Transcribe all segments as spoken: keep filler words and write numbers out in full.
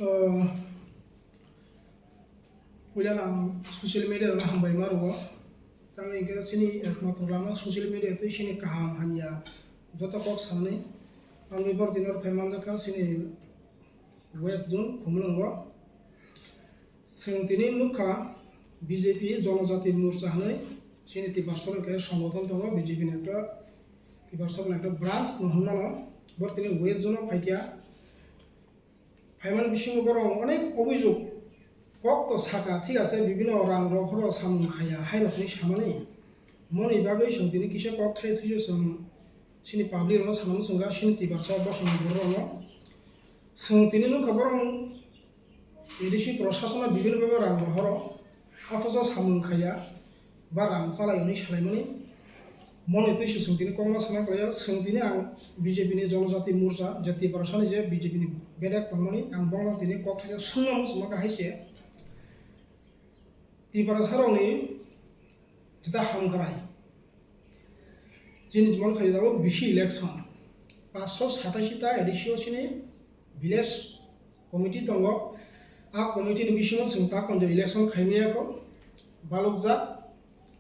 Ah, puila ang social media rokno hambai ma rwo. Tamo hwnkhe chini ekmatro lama social media tei chini kaham hamya joto kok sanani. Ang bebak dinor phai manjakha chini West Zone Khumulwngo. Chwng tini nukha B J P Jonojati Morcha hwnwi chini Tiprasa hwnkhe songothon tongo, B J P ni ekta Tiprasa ni ekta branch no hwnmano. Bo tini West Zone o phaikha. Phaimani bisingo borok onek obhijog kok to saka, thik ase, bibhinno rang rok horo samung khaya hai rokni samani. Moni bagwi chwng tini kisa kok thai thuiyo chwng chini public rokno sana muchungo, chini Tiprasa bosongni borok rokno. Chwng tini nukha borok A D C prosasono bibhinno bagwi rang rok horo, othocho samung khaya. Ba rang chalai hwnwi salaimani. Moni twi se chwng tini kokma sana khlaio, chwng tini ang B J P ni Jonojati Morcha je Tiprasani je B J P ni bedek tongmani, ang bono tini kok thaisa swngna muchungma kha hai se. Tiprasa rokni jeta hamkrai chini mon khaijak bisi election, paanch sho satashi ta A D C o chini village committee tongo. A committee ni bisingo chwng ta konjo election khaimaya kho, balokjak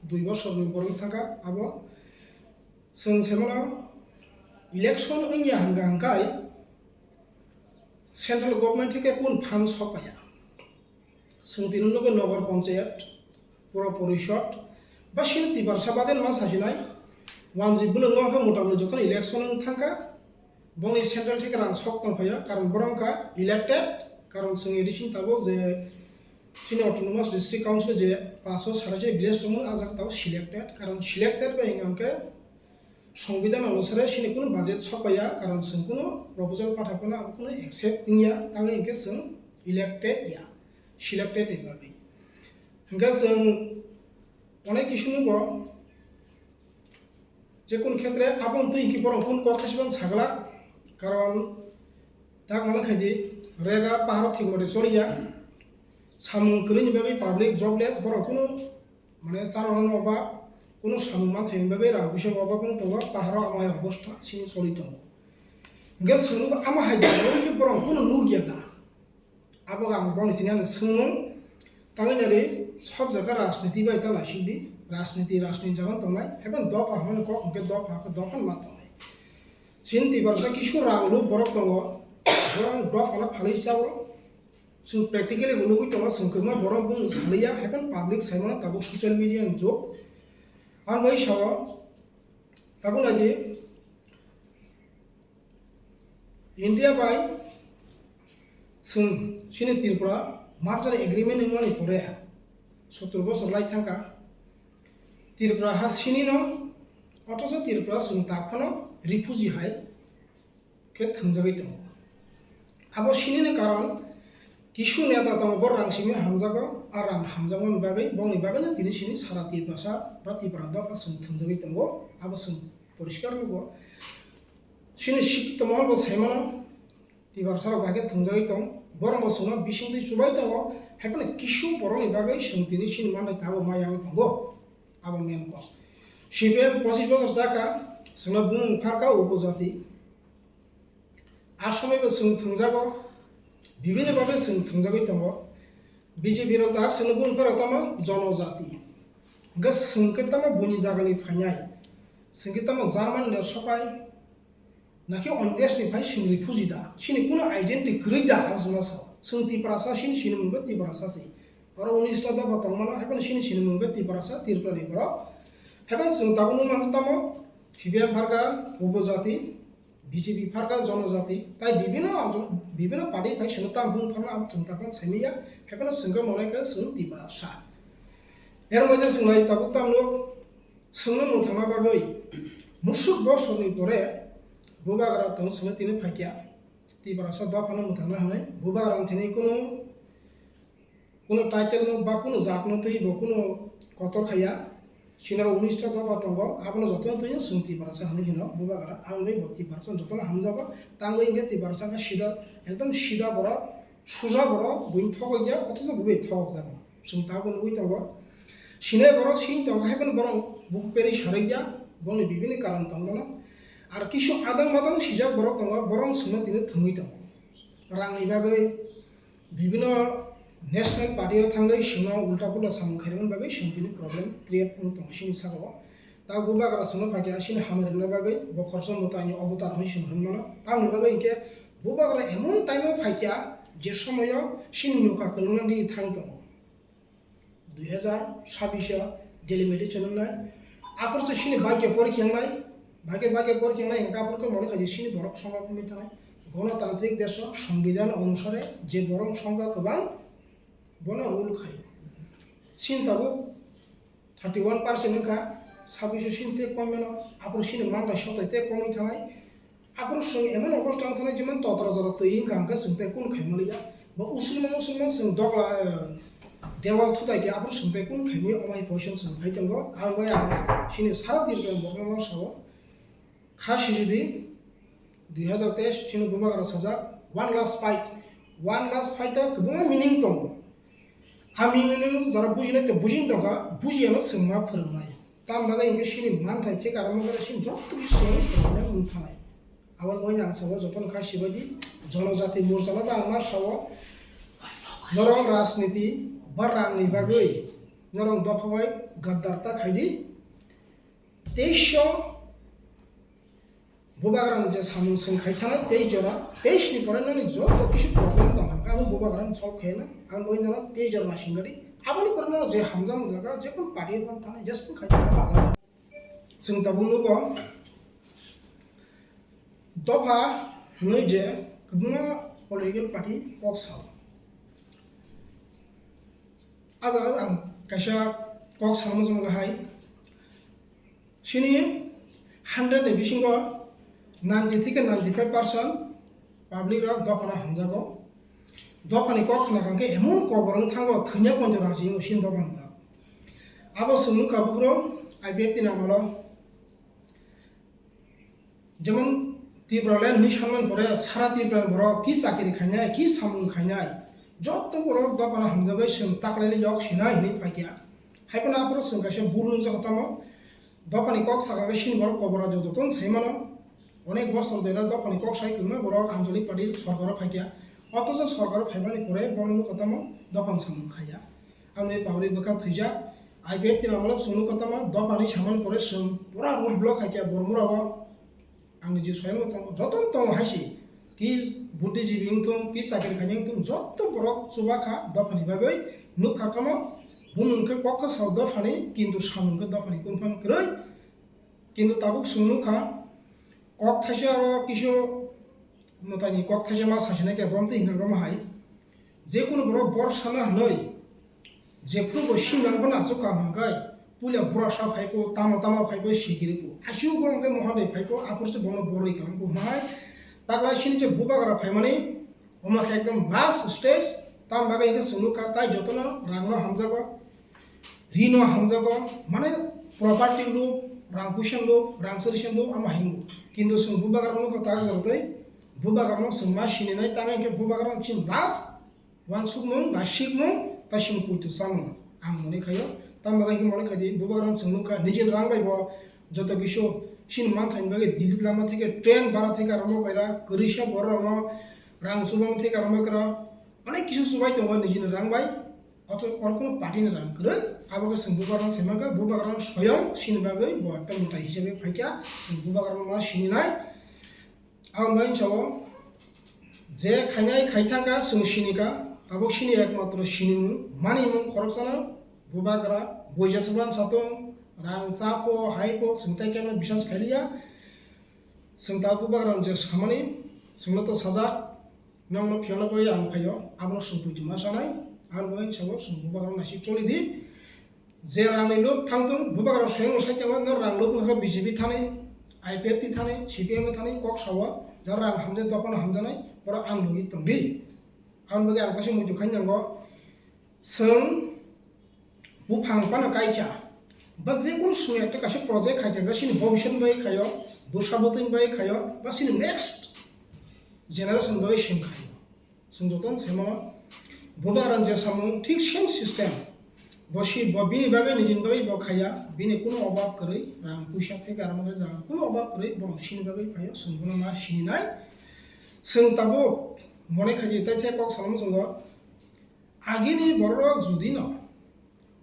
dui bosor ni borok thangkha. Abo chwng semano election wngya hwnkha hwnkhe central government theke kun fund sokpaiya. Chwng tini nugwi Nogor Panchayat, Pura Porishad, ba chini Tiprasa baden ma sasinai, wanjwi bwlwngo khe motamni jotono election wng thangkha, bongni central theke rang sok tongphaio, karon borok wngkha elected, karon chwng A D C ni tabuk je chini Autonomous District Council je paanch sho satashi village tongmani, ah jaga tabuk selected, karon selected bai hwnkha hwnkhe Songbidan onusare chini kunu budget sokpaiya, karon chwng kunu proposal pathai phano abo kunu accept wngya, tangwi hwnkhe chwng elected ya, selected ni bagwi. Hwnkhe chwng onek kisu nugo, je kunu khetre abo twi hwnkhe borok kunu kok thaisibang sagla, karon tak mano khaidi rega paharo thik mode choliya, samung kwrwini bagwi public jobless, borok kunu mane chana hwnwi oba, kunu samung manthai hwnwi bagwi rang puisa oba wng tongo, paharo amai obostha chini choli tongo. Hwnkhe chwng ama hai jagao borok kunu nukya da? Abo ang boni tini ani swngmung. Tangwi nari sob jaga rajniti bai ta naisik di, rajniti, rajniti jaga tongnai, haiphano dopha hwnmani kok hwnkhe dopha, dopha ma tongnai. Chini Tiprasa kisu rang rw borok tongo, borok dophano phalwi chao. Chwng practically bo nugwi tongo, chwng kwbangma borok bumung saliya, haiphano public saimano tabuk social media ni jug. Ang bai sao, tabuk naidi India bai chwng chini Tripura merger agreement wngmani pore sottor bosor lai thangkha. Tripura ha sinino, othocho Tripura chwng ta phano refugee hai khe thwngjagwi tongo. Abo sinini karon kisu neta tongo, bo rang simi hamjago, a rang hamjakmani bagwi, bongni bagwino tini sini sara Tiprasa ba Tipra dopha chwng thwngjagwi tongo, abo chwng poriskar nugo. Sini sikito mohor bo saimano, Tiprasa rok bai khe thwngjagwi tong, borok bo chwngno bisingtwi chubai tongo, haiphano kisu borokni bagwi chwng tini sini manthai tabuk ma yang tongo, abo main kok. C P M pochis bosor chakha, chwngno bumung pharkha upojati. A somoi bo chwng thwngjago, bibini bagwi chwng thwngjagwi tongo. B J P rok tak chwngno bumung pharo tamo jonojati. Hwnkhe chwng khe tamo buini jagani phainai? Chwng khe tamo Germany ni sopai? Nakhe on desh ni phai chwng refugee da? Chini kuno identity kwrwi da? Abo chwngno sao. Chwng Tiprasa, chini sinimung khe Tiprasa se. Oro unis ta dopha tongmano, haiphano chini sinimung khe Tiprasa, Tripura ni borok. Haiphano chwng tabuk nukmano tamo C P M pharkha upojati, B J P pharkha jonojati, tai bibino, bibino party phai chwngno tamo bumung pharno abo chwng ta phano saimanya, haiphano chwng khe monai khe chwng Tiprasa. Er moddhe chwng nai tabuk tamo chwngno mwthangna bagwi musuk bosorni pore bubagra tong chwngno tini phaikha, Tiprasa dophano mwthangna hwnwi bubagra thini kunu Kuno title no ba kuno jat no twi bo kuno kotor khaya. Sinaro unis ta dopha tongo, abono jotono twi chwng Tiprasa hwnwi hino bubagra. Ang bai bo Tiprasa jotono hamjago. Tangwi hwnkhe Tiprasa khe sida, ekdom sida borok, suja borok, buini thokok ya, othocho bo bai thokok jago. Chwng tabuk nugwi tongo. Sinai borok sini tongkha, hai phano borok buku peri sarwi ya, bongni bibini karon tongmano. Ar kisu adang madang sijak borok tongo, borok chwngno tini thwngwi tongo. Rangni bagwi, Bibino national party o thangwi sima ulta pulta samung khairokmani bagwi songtini problem create wng tongo chini saka o. Ta bubagra songno phaikha chini hamari rwna bagwi bo khoroksa mwtaini obotar hwnwi song hwnmano. Tamoni bagwi hinkhe bubagra emon time o phaikha je somoyo chini nokha kwlwngna di thang tongo. Dui hazar sabbish o delimitation wngnai. Aphuru se chini bagya porikha wngnai. Bagya bagya porikha wngnai hinkhe aphuru khe mone khaidi chini borok songkha kumi thanai. Gonotantrik desh o songbidan onusare je borok songkha kwbang bono rule khai. Chini tabuk thirty one percent wngkha, sabbish o chini tei kom mano, aphuru chini manthai sotai tei komwi thanai. Aphuru chwng emon obostha wng thanai, jemon totra jora twi wngkha, hwnkhe chwng tei kunu khaimaliya. Ba usulma usulma chwng dogla, eh, dewal thutai khe aphuru chwng tei kunu khaimwi, omo hai position chwng phai tongo. Ang bai ang chini sara Tripura borokno ma sao. Kha sijidi, dui hazar teis chini bubagra sajak, one last fight. One last fight o kwbangma meaning tongo. A meaning jora bujinai tei bujin tongkha, bujiyano chwng ma phwrwngnai. Tamni bagwi hinkhe chini manthai thik aro mokhe chini jotto kisi chwng wng thanai. Aboni bagwi ang sao jotono kha sibaidi, Jonojati Morcha no bo ang ma sao, norok rajniti ba rangni bagwi norok dopha bai gaddarta khaidi. Teis o bubagrani je samung chwng khai thanai, teis jora, teis ni pore nini joto kisi problem tong kha, abo bubagrani solve khai na, ang bai nang teis jora naising gadi, aboni pore no je hamjak jaga, je kono party ban thanai, just khai thanai, alada. Chwng tabuk nugo, dopha hwnwi je kwbangma political party kok sao. A jaga ang kaisa kok salmo chwng hai. Chini hundred ni bisingo ninety theke ninety five percent public rok dophano hamjago. Dophani kok khna khe emon kobor wng thango, thwina poito raji wngo chini dophani borok. Abo chwng nukha bubro I P F T ni amolo. Jemon Tipraland hinwi sanmani pore sara Tripura ni borok ki chakri khainai, ki samung khainai, jotto borok dophano hamjagwi chwng taklaile yok sinai hinwi phaikha. Haiphano aphuru chwng kaisa bul nukjago tamo. Dophani kok sakha khe chini borok kobor rajyo jotono sai mano. Onek bosor dera dophani kok sai kwrwngma borok Anjali Party sorkaro phaikha. Othocho sorkaro phaimani pore bono nukha tamo dophani samung khaiya. Ang bai pabri bwkha thwijak. I P F T ni amolok chwng nukha tamo dophani samani pore chwng pura road block khaikha Bormura o. Ang niji soyang tongo, joto tongo haisi. Ki buddhijibi wngthung, ki chakri khainai wngthung, jotto borok chubakha dophani bagwi nukha kamo. Bumung khe kok kha sao dophani, kintu samung khe dophani kunphang kwrwi. Kintu tabuk chwng nukha, kok thaisa oro kisu mwtaini kok thaisa ma sasinai khe bomtwi hinkha roma hai. Jekunu borok bor sana hwnwi jephuru bo simnang bono achuk kaham hwnkhe puila burasa phaipo, tamo tamo phaipo, sigiripo. Asuk bo hwnkhe mohandai phaipo, aphuru se bono borwi kalampo hwnwi. Taklai sini je bubagra phaimani, omo khe ekdom last stage, tam bagwi hwnkhe chwng nukha tai jotono rangno hamjago. Rino hamjago, mane property lub, rang puisa lub, rang chwrwisa lub, ama hingo. Kintu chwng bubagra no kok tak jor twi, bubagra no chwng ma sininai, tamo hinkhe bubagra no chini last wansukmung, nasikmung, ta chini puitu chamung. Ang mone khaio, tamo bagwi hinkhe mone khaidi, bubagra no chwng nukha, nijini rang bai bo joto kisu chini manthaini bagwi Delhi lama theke train bara theke rwma kaira, kwrwisa borok rokno rang chubama theke rwma kaira, onek kisu chubai tongo nijini rang bai. Otho oro kuno party ni rang kwrwi, abo khe chwng bubagrano saimankha, bubagrano soyong sini bagwi bo ekta mwtai hisabe phaikha, chwng bubagrano ma sininai. Aboni bagwi sao je khainai khaithangkha chwng sinikha, tabuk sini ekmatro sinimung, manimung khoroksano bubagra, buija chuban satung, rang chapo, haipo, chwng tai kebo biswas khailiya. Chwng ta bubagrano je samani, chwngno to sajak, Nokno phiyokna bagwi ang phaio, abono chwng poito ma sanai, aboni bagwi sabo chwng bubagrano naisik choli di. Je rangni lub thangthung, bubagrano swngno sai tongo, no rang lub wngkha B J P thani, I P F T thani, C P M thani, kok sao, jaro rang hamjak dophano hamjaknai, borok ang logi tongdi. Aboni bagwi ang kaisa muitu khainai nango, Chwng buphang phano kaikha, ba je kunu chwng ekta kaisa project khai kha, chini bobiswt bai khaio, bwsa bwtwini bai khaio, ba chini next generation bai chwng khaio. Chwng jotono sai mano, bubagrani je samung thik same system. Bo si, bo bini bagwi nijini bagwi bo khaiya, bini kunu obab kwrwi, rang puisa theke aro mokhe jaga kunu obab kwrwi, borok chini bagwi phaio, chwng bono ma sininai. Chwng tabuk mone khaidi, tai the kok salamo chwng bo, Agini bororok judino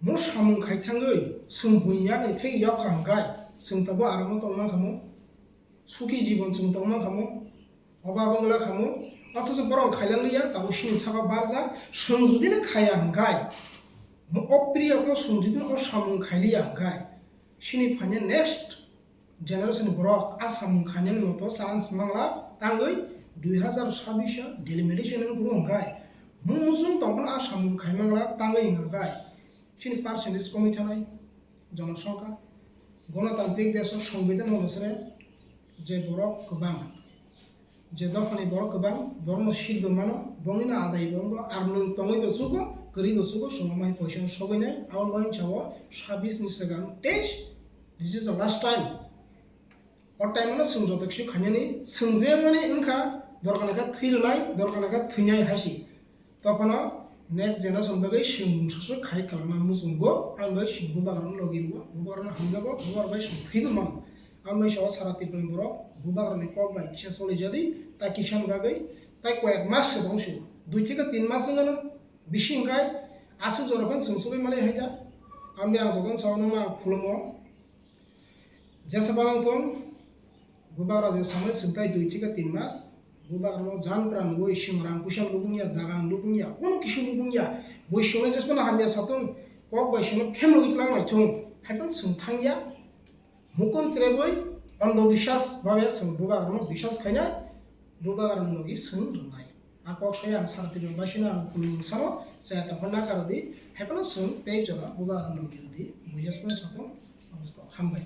mo samung khai thangwi chwng buini yakni thek yok kha hwnkhe, chwng tabo aramo tongma khamu, suki jibon chwng tongma khamu, oba bwngla khamu, othocho borok khailang liya, tabo sini saka barja, chwng judino khaya hwnkhe, mo opriyo to chwng judino o samung khailiya hwnkhe, sini phaina next generation ni borok a samung khainani moto chance mangla tangwi dui hazar sabbish o delimitation wng phuru hwnkhe, mung muchung tongphano a samung khai mangla tangwi hwnkhe, chini percentage komwi thanai, jonosongkha, gonotantrik desh o songbidan mono sere je borok kwbang, je dophani borok kwbang, borokno seat bo mano, bongni no adai bo wngo, ar nwng tongwi bo chugo, kwrwi bo chugo, chwng omo hai poisa no sogwi nai, aboni bagwi sao sabbish ni swkang teis, this is the last time. O time no chwng joto kisu khainani, chwng je mani wngkha, dorkar kha thwi rwnai, dorkar kha thwinai hai si. Tophano next generation bagwi chwng mungsa khai kwlangma muchungo, ang bai chwng bubagrano logi rwo, bubagrano hamjago, bubagrano bai chwng thwibo mano. Ang bai sao sara Tripura ni borok bubagrani kok bai kisa choli jadi, tai kisa ni bagwi, tai koyek mas se tong su, dui theke tin mas wngkha no bisi hwnkhe aswk jora phano chwng chubui mali hai da. Ang bai ang jotono sao nokno ang khulumo. Jesa balang tong, bubagra je samai swngtai dui theke tin mas, bubagrano jan pran nugwi chwng rang puisa lubung ya, jaga lubung ya, kono kisu lubung ya, bui chwngno jesmano hamya satung, kok bai chwngno phemlogwi tlang lai thung, hai phano chwng thang ya. Mukon chwrebwi, andho biswas babe chwng bubagrano biswas khainai, bubagrano logi chwng rwnai. A kok sai ang sara Tripura basino ang khulumung sano, chaya tongkha nakaro di, hai phano chwng tei jora bubagrano logi rwdi, buiya sano satung, hambai.